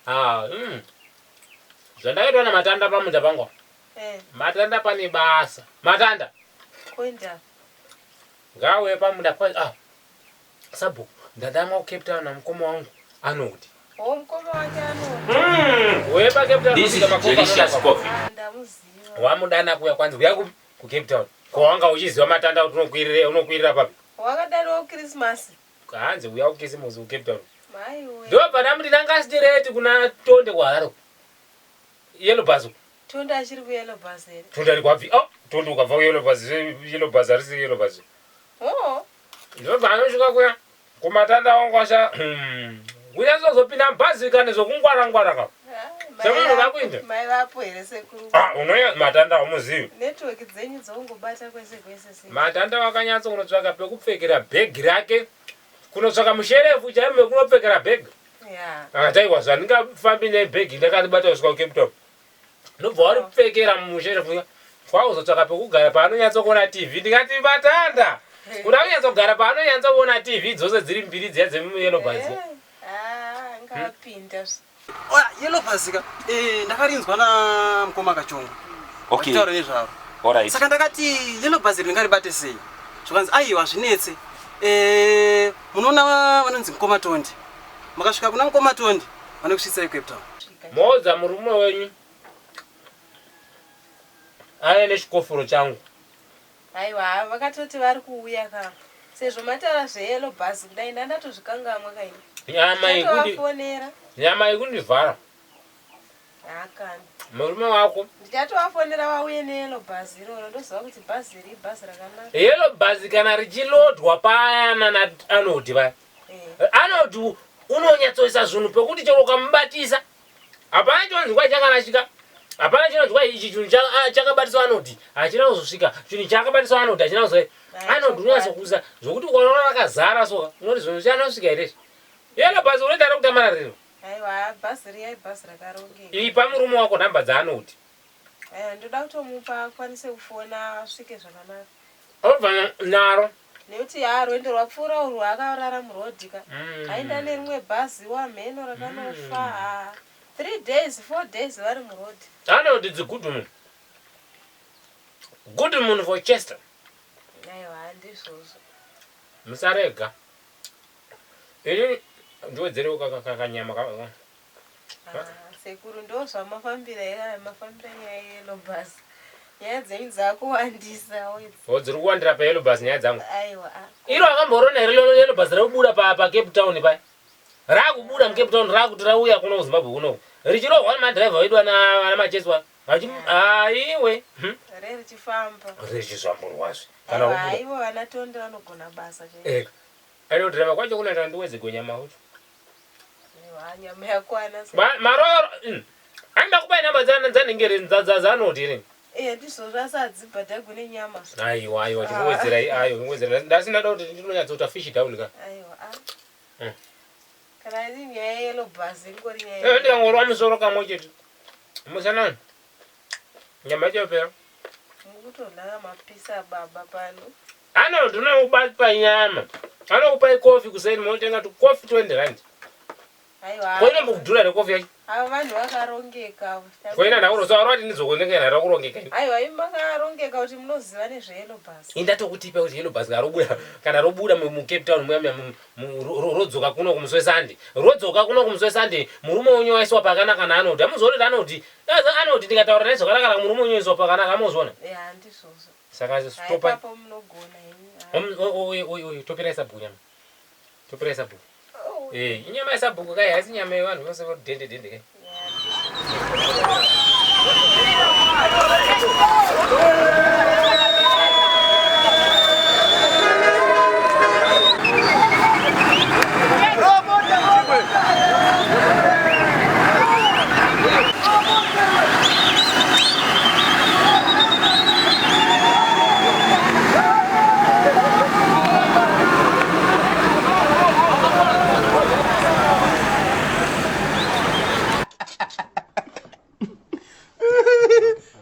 Ah. Zvandakaitwa naMatanda pamunda pangu. Eh. Matanda pane basa. Matanda. Kuenda. Ngauye pamunda pa ah. Sabhuku, ndadamwa kuCape Town namukoma wangu Arnold. Oh, mukoma wake Arnold. Uye paCape Town This is kusvika makopa delicious anonaka. coffee. Ah, ndamuziva. Wamudana kuya kwanzi uya ku kuCape Town. Ko wanga uchiziva Matanda kuti unokwirira unokwirira papi? Wakadaniwa kuChristmas. Hanzi uya kuKisimusi kuCape Town. Maiwe. Ndobva ndamuti ndanga straight kuna Tonde kuHarare. Yellow bus. Tonde achiri kuyellow bus here? Tonde ari kwabvi. Oh, Tonde ukabva kuyellow bus, yellow bus harisi yellow bus. Oh. Ndobva anosvika kuya kumatanda wangu asha. Kunyatso-zopinda mubhazi kana zvokungwara ngwara ka. Ah, Semunhu uda kuinda. Mai vapo here sekuru? Ah, unoya Matanda haumuzivi. Network dzenyu dzongobata kwese kwese sei? Matanda wakanyatso kunotsvaka pekupfekera bhegi rake. Kunotsvaka musherefu chaimo mekunopfekera bhegi. Yeah. Akati aiwa zvandingafambi nebhegi ndakaribata kusvika kuCape Town. Ndobva waripfekera musherefu uya. Kwakuzotsvaka pekugara paanonyatsokuona TV. Ndikati Matanda. Kuda kunyatsogara paanonyatsokuona TV dzose dziri mbiri dziya dzemuyellow bus. Eh, ah, ngapinda. Oya, yellow bus ka. Eh, ndakarinzwa na mukoma Kachongo. Okay. Vachitaura nezvaro. Alright. Saka ndakati yellow bus ndingaribate sei? Zvikanzi aiwa zvinetse. Eh, munoona vanonzi mukoma Tondi. Makasvika kuna mukoma Tondi vanokusvitsai Cape Town. Moudza murume wenyu ave nechikofuro changu. Aiwa, vakatoti vari kuuya ka. Sezvo mataura zveyellow bus kudai ndandatozvikangamwa kaini. Nyama ikundi Ndichatovafonera. nyama ikundivhara. Hakani. Murume wako Ndichatovafonera vauye neyellow bus iroro ndoziva kuti bhazi iri ibhazi rakanaka. yellow bus kana richilodwa payana naArnold vaya. Eh. Arnold unonyatsoisa zvinhu pekuti chero ukamubatisa hapana chinonzwa chakarashika. Hapana chinonzwa ichi chinhu chakabatiswa Arnold hachina kuzosvika. Chinhu chakabatiswa Arnold hachina kuzo Arnold unonyatsokuisa zvokuti ukaona rakazara so unoti zvinhu zvichanosvika here izvi. Yellow bus unoita rekutamba nariro. Aiwa, bhazi riya ibhazi rakarongeka. Ipa murume wako nhamba dzaArnold. Aiwa, ndoda kutomupa akwanise kufona asvike zvakanaka. Obva naro. Nekuti haa rwendo rwapfuura urwu akarara murodhi ka. Aenda nerimwe bhazi wamheno rakanofa haa. 3 days, 4 days vari murodhi. Arnold is a good woman. Good woman for Chester. Aiwa, handizvozvo. Musarega. Ini ndiwedzerewo kanyama ka. Ah, sekuru ndo zvamafambira here aya mafambira nyaya yeyellow bus. Nyaya dzenyu dzakuwandisa idzi. Oh, dziri kuwandira pa yellow bus nyaya dzangu. Aiwa. ah. Iro akamborona here yellow bus rakubuda pa pa Cape Town paya. Rakubuda mu Cape Town rakuti rauya kuno kuZimbabwe kuno. Richirohwa nemadhiraivha vedu ana ana Macheswa. Vachi aiwe. Re richifamba. Richizvamburwazve. Kana Aiwa, kubuda. ivo vana Tonde vanogona basa chaizvo. Eka. Ayo dhiraivha kwacho kunoita ndiwedzegwe nyama ucho. Aiwa, nyama yakwana. Maroro. Anoda kupa namba dzanenge dzanoti here? Eh, ndizvozvo asi hadzibhadhagwi nenyama. Aiwa, aiwa, tinowedzerai ayo, tinowedzera. Ndasina da kuti ndinonyatsoita fish down ka. Aiwa. ah. Kana iri nyaya yeyellow bus ingori nyaya. Eh, ndikangorwa musoro kamwe chete. Musanani. Nyama yacho yapera. Mukutodya mapisa baba pano. Arnold unokupa nyama. Anokupa kofi kuseni munotenga tu kofi 20 rand. Aiwa. Ko inombokudhura here kofi yacho? Ava vanhu vakarongeka. Ko ina ndakurosa vari vati ndizokonengera here kurongeka ini. Aiwa, imi makarongeka kuti munoziva nezveyellow bus. Ini ndatokutipa kuti yellow bus robuda kana robuda mu Cape Town muya muya rodzoka kuno kumusi weSunday. Rodzoka kuno kumusi weSunday murume wenyu waiswa pakanaka naArnold. Hamuzooni kuti Arnold Arnold ndikataura naye zvakanaka murume wenyu waiswa pakanaka hamuzoona. Ya, ndizvozvo. Saka stopa. Ipapo munogona henyu. Oye oye oye topirai sabhuku nyama. Topirai sabhuku. Eh, inyama yesabhuku kai haisi nyama yevanhu vose dende dende kai.